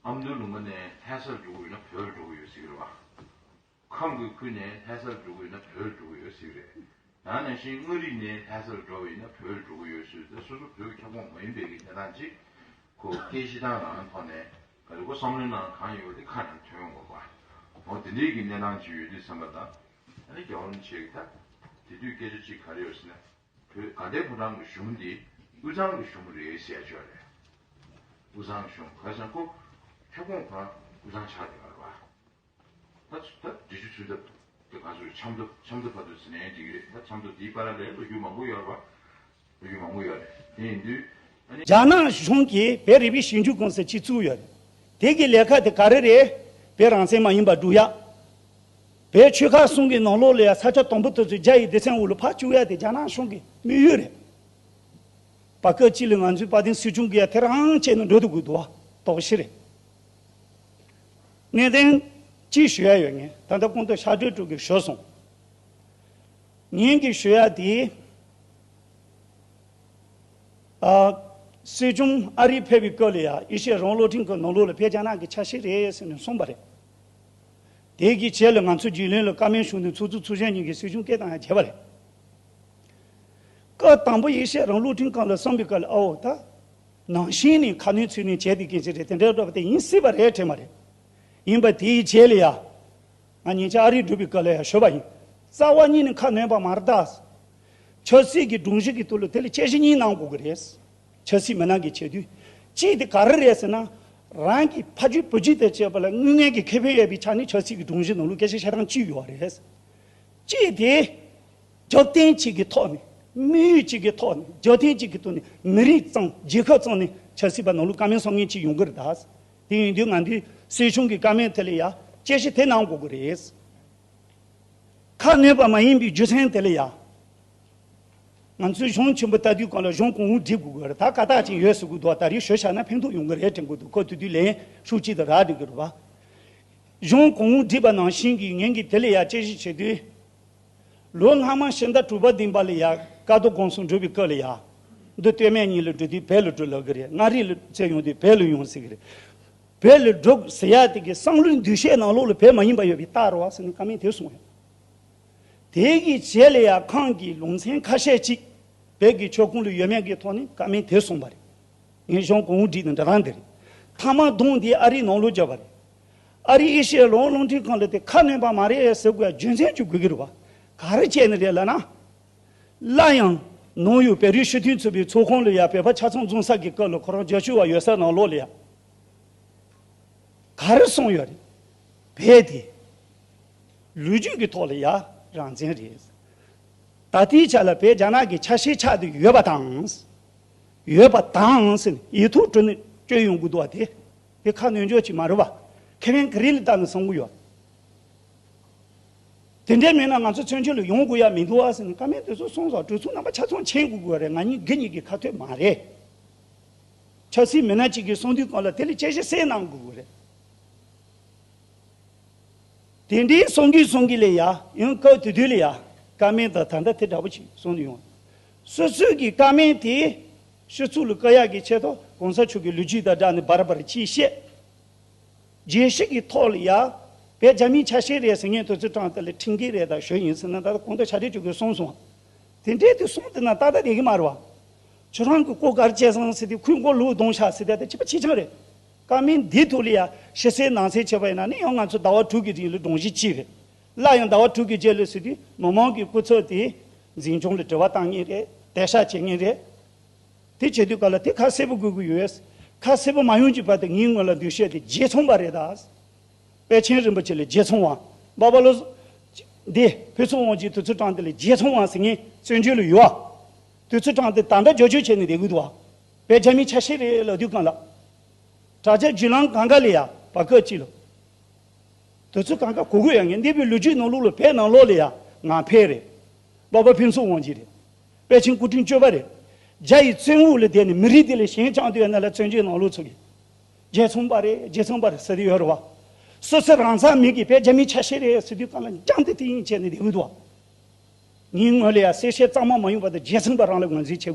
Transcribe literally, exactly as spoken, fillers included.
ཨ་མདོའི་ལུང་པ་ནས་ལྷ་སར་འགྲོ་གི་ཡོད་ན་བོད་ལ་འགྲོ་གི་ཡོད་ཟེར་གྱི་རེད་བ། ཁམས་ཀྱི་ཁུལ་ནས་ལྷ་སར་འགྲོ་གི་ཡོད་ན་བོད་ལ་འགྲོ་གི་ཡོད་ཟེར་གྱི་རེད། ཡང་ན་ཤིང་མངའ་རིས་ནས་ལྷ་སར་འགྲོ་བ་ཡིན་ན་བོད་ལ་འགྲོ་གི་ཡོད་ཟེར་ཏེ། སོ་སོ་བོད་ཁྱབ་ཁོངས་མ་ཡིན་པའི་གི་གནས་སྟངས་ཅིག་ཁོ་སྐད་ཆ་བཏང་ནའང་ཐོག་ནས་ག་རེ་ཁོ་བསམ་བློའི་ནང་གང་ཡོད་དེ་ཁ་ནང་ཐོན་ཡོང་གི་རེད་བ། འོ་དེ་འདྲའི་གི་གནས་སྟངས་ཅིག་ཡོད་དུས་ཙམ་པ་དང་། ཨ་ནི་རྒྱལ་བ་རིན་པོ་ཆེ་གི་ད་དེ་དུས་སྐད་ཆ་ཅིག་ག་རེ་ཡོད་ཟེར་ན། བོད་དགའ་ལྡན་ཕོ་བྲང་གི་གཞུང་འདི་དབུས་གཙང་གི་གཞུང་རེད་ཟེར་ཡ་ཅིག་ཡོད་རེད། དབུས་གཙང་གི་གཞུང་ག་རེ་ཟེར་ན་ཁོ་ཁྱབ་ཁོངས་ཁོ་རང་དབུས་གཙང་ཆགས་བསྡད་ཡོད་རེད་བ། ད་ད་འབྲི་ཆུ་ཆུ་འདབས་དེ་ག་ཚོད་ཆབ་མདོ་ཆབ་མདོ་བར་དུ་ཟེར་ནའི་འགྲིག་གི་རེད། ད་ཆབ་མདོ་དེའི་བར་ལ་ལོ་རྒྱུས་མང་པོ་ཡོད་རེད་བ། ལོ་རྒྱུས་མང་པོ་ཡོད་རེད། དེ་ཡིན་དུས་ཨ་ནི། རྒྱ་ནག་གཞུང་གིས་བོད་རིག་པའི་ཞིབ་འཇུག་ཀུང་སི་ཅིག་བཙུགས་ཡོད་རེད། དེ་གི་ལས་ཀ་དེ་ག་རེ་རེད། བོད་རང་བཙན་མ་ཡིན་པ་སྒྲུབ་ཡ། བོད་ཆོལ་ཁ་གསུམ་གི་ནང་ལོགས་ལ་ཡ་ས་ཆ་དང་པོ་དེ་ཚོ་རྒྱ་ཡི་སྡེ་ཚན་འོག་ལ་ཕར་བཅུག་ཡ་དེ་རྒྱ་ནག་གཞུང་གི་དམིགས་ཡུལ་རེད། བར་སྐབས་གཅིག་ལ་ང་ཚོའི་དཔལ་ལྡན་སྲིད་སྐྱོང་གིས་ཡ་དེ་རང་བྱས་ནས་འགྲོ་ཐུབ་དགོས་འདུག་བ། དོགས་གཞི་རེད། གནད་དོན་གཅིག་ཞུ་ཡ་ཡོད། ངས་ད་ལྟ་སྐུ་མདུན་ཕྱག་སྦྲེལ་དྲུག་གིས་ཞུས་སོང་། ངེད་ཀྱིས་ཞུ་ཡ་དེ། ཨ། སྲིད་སྐྱོང་ཨ་རི་ཕེབས་པའི་སྐབས་ལ་ཡ་ཨེ་ཤེ་ཡ་རང་དབང་རླུང་འཕྲིན་ཁང་ནང་ལོགས་ལ་བོད་རྒྱ་ནག་གི་ཆ་ཤས་རེད་ཟེར་ནས་གསུངས་པ་རེད། དེ་གི་རྗེས་ལ་ང་ཚོ་རྒྱུན་ལས་ལ་བཀའ་མོལ་ཞུས་ནས་ཚོགས་གཙོ་ཚོགས་གཞོན་གཉིས་ཀྱིས་སྲིད་སྐྱོང་སྐད་བཏང་ཡ་བྱས་པ་རེད། སྐབས་དང་པོ་ཨེ་ཤེ་ཡ་རང་དབང་རླུང་འཕྲིན་ཁང་ལ་གསུངས་པའི་སྐབས་ལ་ཨའོ་ད། ནང་བཞིན་ནས་ཁ་སྣོན་ཚུལ་ནས་བྱས་ཏེ་སྐད་ཆ་རེད། དེ་འདྲའི་འགྲོ་བ་དེ་ཡིན་སྲིད་པ་རེད་དྲན་པ་རེད། ཡིན་པ་དེའི་རྗེས་ལ་ཡ། ང་ཉེ་ཆར་ཨ་རི་འགྲོ་བའི་སྐབས་ལ་ཡང་ཞུས་པ་ཡིན། རྩ་བ་ཉིད་ནས་ཁ་སྣོན་པ་མ་རེད་ད། ཆབ་སྲིད་ཀྱི་སྒྲོམ་གཞི་གི་ཐོག་ལ་དེ་ལ་དཔྱད་གཞི་གཉིས་གནང་དགོས་ཀྱི་རེད། ཆབ་སྲིད་མི་སྣ་གི་བྱེད་དུས། གཅིག་དེ་ག་རེ་རེད་ཟེར་ན། རང་གི་ཕ་རྒྱུད་བུ་རྒྱུད་དང་བཅས་པ་ལ་དངོས་གནས་ཀྱི་ཁེ་ཕན་ཡོད་པའི་ཆ་ནས་ཆབ་སྲིད་ཀྱི་སྒྲོམ་གཞི་ནང་ལ་སྐད་ཆ་བཤད་སྟངས་གཅིག་ཡོད་རེད། གཅིག་དེ། རྒྱབ་རྟེན་གཅིག་གི་ཐོག་ནས། དམིགས་ཡུལ་གཅིག་གི་ཐོག་ནས། རྒྱབ་རྟེན་གཅིག་གི་ཐོག་ནས་མི་རིགས་གཙང་རྒྱལ་ཁབ་གཙང་ནས་ཆབ་སྲིད་པ་ནང་ལ་བཀའ་མོལ་གསུང་མཁན་གཅིག་ཡོང་གི་རེད་ད། དེ་ཡིན་དུས་ང་ཚོའི་སྲིད་སྐྱོང་གི་བཀའ་མོལ་དེ་ལ་ཡ་དཔྱད་གཞི་དེ་གནང་དགོས་ཀྱི་རེད། ཁ་སྣོན་པ་མ་ཡིན་པའི་རྒྱུ་མཚན་དེ་ལ་ཡ། ང་ཚོའི་གཞུང་ཆེན་པོ་ལྟ་དུས་སྒང་ལ་གཞུང་གོང་འོག་སྒྲིག་དགོས་ཀྱི་རེད། ད་དཀའ་ཐག་ཅིག་ཡོད་ཟེར་གྱི་འདུག་ད་རེས་ཞུ་བཞག་ན་ཕན་ཐོགས་ཡོང་གི་རེད་དྲན་གྱི་འདུག་ཁོ་དེ་དུས་ལན་ཧྲུའུ་ཅི་དང་རག་འགྲིག་གི་རེད་བ། གཞུང་གོང་འོག་སྒྲིག་པ་ནང་བཞིན་གྱི་ངེད་ཀྱིས་དེ་ལ་ཡ་དཔྱད་གཞི་བྱེད་དུས། ལོ་སྔ་མ་ཕྱི་ཟླ་དྲུག་པ་བདུན་པ་ལ་ཡ་ཀ་རྡོར་གོང་ས་འགྲོ་བའི་སྐབས་ལ་ཡ། འདི་སྟོད་སྨད་གཉིས་ལ་འགྲོ་དུས་བོད་ལ་འགྲོ་ལབ་ཀྱི་རེད། མངའ་རིས་ལ་བཙལ་ཡོང་དུས་བོད་ལ་ཡོང་ཟེར་གྱི་རེད། བོད་ལ་འགྲོ་ཟེར་ཡ་དེ་གི་བསམ་བློའི་འདུ་ཤེས་ནང་ལོགས་ལ་བོད་མ་ཡིན་པ་ཡོད་པའི་རྟགས་རེད་བ་ཟེར་ནས་བཀའ་མོལ་དེ་གསུངས་ཡོད། དེ་གི་རྗེས་ལ་ཡ་ཁོང་གི་ལུང་ཚན་ཁ་ཤས་ཅིག་བོད་ཀྱི་ཁྱབ་ཁོངས་ལ་ཡོད་མེད་ཀྱི་ཐོག་ནས་བཀའ་མོལ་དེ་གསུངས་པ་རེད། ངས་གཞུང་གོང་འོག་སྒྲིག་ནས་འདྲ་སྟངས་དེ་རེད། མཐའ་མ་གདོང་དེ་ཨ་རིའི་ནང་ལོགས་བརྒྱབ་པ་རེད། ཨ་རིའི་ཨེ་ཤེ་ཡ་རང་དབང་རླུང་འཕྲིན་ཁང་ལ་དེ་ཁ་སྣོན་པ་མ་རེད་ཟེར་དགོས་ཡ་རྒྱུ་མཚན་ཅིག་དགོས་ཀྱི་རེད་བ། ག་རེ་བྱས་ནས་རེད་ལབ་ན། སླར་ཡང་ནང་ཡོད་བོད་རིགས་སྤྱི་མཐུན་ཚོགས་པའི་ཚོགས་ཁང་ལ་ཡ་བོད་པ་ཆ་ཚང་འཛོམས་ས་གི་སྐབས་ལ་ཁོ་རང་རྒྱབ་སྐྱོར་བ་ཡོད་ས་ནང་ལོགས་ལ་ཡ། ག་རེ་གསུངས་ཡོད་རེད། བོད་དེ། ལོ་རྒྱུས་ཀྱི་ཐོག་ལ་ཡ་རང་བཙན་རེད། ད་ལྟའི་ཆ་ལ་བོད་རྒྱ་ནག་གི་ཆ་ཤས་ཆགས་བསྡད་ཡོད་པ་དང་། ཡོད་པ་དང་ཟེར་ནས་ཡིག་ཐོག་བྲིས་ནས་བསྐྱོན་ཡོང་གི་འདུག་བ་དེ། དེ་ཁ་སྣོན་ཆོག་ཅིག་མ་རེད་བ། ཁེ་ཕན་ག་རེ་ལ་བལྟས་ནས་གསུང་གི་ཡོད། དེ་འདྲ་མེད་ན་ང་ཚོ་བཙན་བྱོལ་ལ་ཡོང་དགོས་ཡ་མི་འདུག་བ་ཟེར་ནས་བཀའ་མོལ་དེ་ཚོ་གསུངས་སོང་། གྲོས་ཚོགས་རྣམ་པ་ཆ་ཚང་མཁྱེན་དགོས་དགོས་རེད། ང་གཉིས་དགེ་གཉིས་ཀྱི་ཁ་ཐོན་མ་རེད། ཆབ་སྲིད་མི་སྣ་གཅིག་གིས་གསུང་དུས་སྒང་ལ་དེ་ལ་དཔྱད་གཞི་གསལ་གནང་དགོས་དགོས་རེད། དེ་འདྲའི་གསུང་གིན་གསུང་གིན་ལ་ཡ་ཡང་སྐབས་དེ་དུས་ལ་ཡ་བཀའ་མོལ་དང་ད་ལྟ་དེ་འདྲ་པོ་ཅིག་གསུང་དུ་ཡོང་། སོ་སོའི་གི་བཀའ་མོལ་དེ་སྤྱི་ཚོགས་ལ་བཀག་ཡག་གི་ཆེད་དུ་གོང་ས་མཆོག་གི་ལོ་རྒྱུས་དང་སྦྲགས་ནས་བར་བར་ཅིག་བཤད། རྒྱལ་སྤྱི་གི་ཐོག་ལ་ཡ། བོད་རྒྱ་མིའི་ཆ་ཤས་རེད་ཟེར་མཁན་དེ་ཚོའི་གྲས་དེ་ལ་ཁྲིམས་འགལ་རེད་དང་ཞུ་ཡིན་ཟེར་ན། ད་ལྟ་གོང་དུ་ཕྱག་སྦྲེལ་ཅིག་གིས་གསུངས་སོང་། དེ་འདྲའི་དེ་གསུངས་བསྡད་ན་ཏག་ཏག་བསྡད་ཀྱི་མ་རེད་བ། ཁྱོད་རང་གི་སྐོར་ག་རེ་བྱས་སོང་ཟེར་དུས་ཁོའི་སྐོར་ལུག་གདོང་ཤ་ཟེར་དེ་ད་ཅི་པ་ཅི་ཆང་རེད། བཀའ་མོལ་འདིའི་ཐོག་ལ་ཡ་ཕྱི་གསལ་ནང་གསལ་བྱས་པ་ཡིན་ན་ནི་ཡང་ང་ཚོ་ཟླ་བ་དྲུག་གི་རིང་ལ་སྒྲོམ་གཞི་གཅིག་རེད། སླར་ཡང་ཟླ་བ་དྲུག་གི་རྗེས་ལ་ཟེར་དུས་མི་མང་གི་སྐུ་ཚབ་དེ་འཛིན་སྐྱོང་ལ་དྲི་བ་བཏང་མཁན་རེད། དེ་ཤ་བྱེད་མཁན་རེད། དེ་བྱེད་དུས་ག་ལ་དེ་ཁ་གསལ་པོ་དགོས་ཀྱི་ཡོད། ཁ་གསལ་པོ་མ་ཡོང་གི་བར་དུ་ངའི་ངོས་ལ་འདུ་ཤེས་དེ་རྗེ་ཚོང་པ་རེད་ད། པཎ་ཆེན་རིན་པོ་ཆེ་ལ་རྗེ་ཚོང་བ། འབའ་བ་ལོ། འདི་ཕུན་ཚོགས་དབང་ཕྱུག་དུས་ཚོད་གྲངས་དེ་ལ་རྗེ་ཚོང་བ་ཟེར་མཁན་བཙན་བྱོལ་ལ་ཡོད་ཨ། དུས་ཚོད་གྲངས་དེ་ད་ལྟ་རྒྱབ་སྐྱོར་བྱས་ནས་བསྡད་ཀྱི་འདུག་ཨ། བོད་རྒྱ་མིའི་ཆ་ཤས་རེད་ལབ་དུས་སྒང་ལ། དྲ་རྒྱ་བརྒྱུད་ལམ་གང་ག་ལ་ཡ་བར་སྐབས་ཅིག་ལ། དུས་ཚོད་གང་ག་གོ་དགོས་ཡ་ངས་འདས་པའི་ལོ་རྒྱུས་ནང་ལོགས་ལ་བོད་ནང་ལོགས་ལ་ཡ་ང་ཕོད་རེད། འབའ་བ་ཕུན་ཚོགས་དབང་ཕྱུག་རེད། པཎ་ཆེན་སྐུ་ཕྲེང་བཅུ་པ་རེད། རྒྱ་ཡི་བཙོན་འོག་ལ་བསྡད་ནས་མི་རིགས་དེ་ལ་ཞེན་ཆགས་དུས་ཡ་ན་ལ་བཙན་བྱོལ་ནང་ལོགས་ཚུགས་ཀྱི། རྗེ་ཚོང་པ་རེད། རྗེ་ཚོང་པ་རེད་ཟེར་དུས་ཡོད་རེད་བ། སོ་སོ་རང་ཚང་མིན་གྱི་བོད་རྒྱ་མིའི་ཆ་ཤས་རེད་ཟེར་དུས་གང་ལ་འཇམ་ཏིང་ཏིང་ཡིན་བྱས་ནས་བསྡད་ཀྱི་འདུག་བ། ངའི་ངོས་ལ་ཡ་གསལ་བཤད་གཙང་མ་མ་ཡོང་བར་དུ་རྗེ་ཚོང་པ་རང་ལ་ངོས་འཛིན་བྱེད།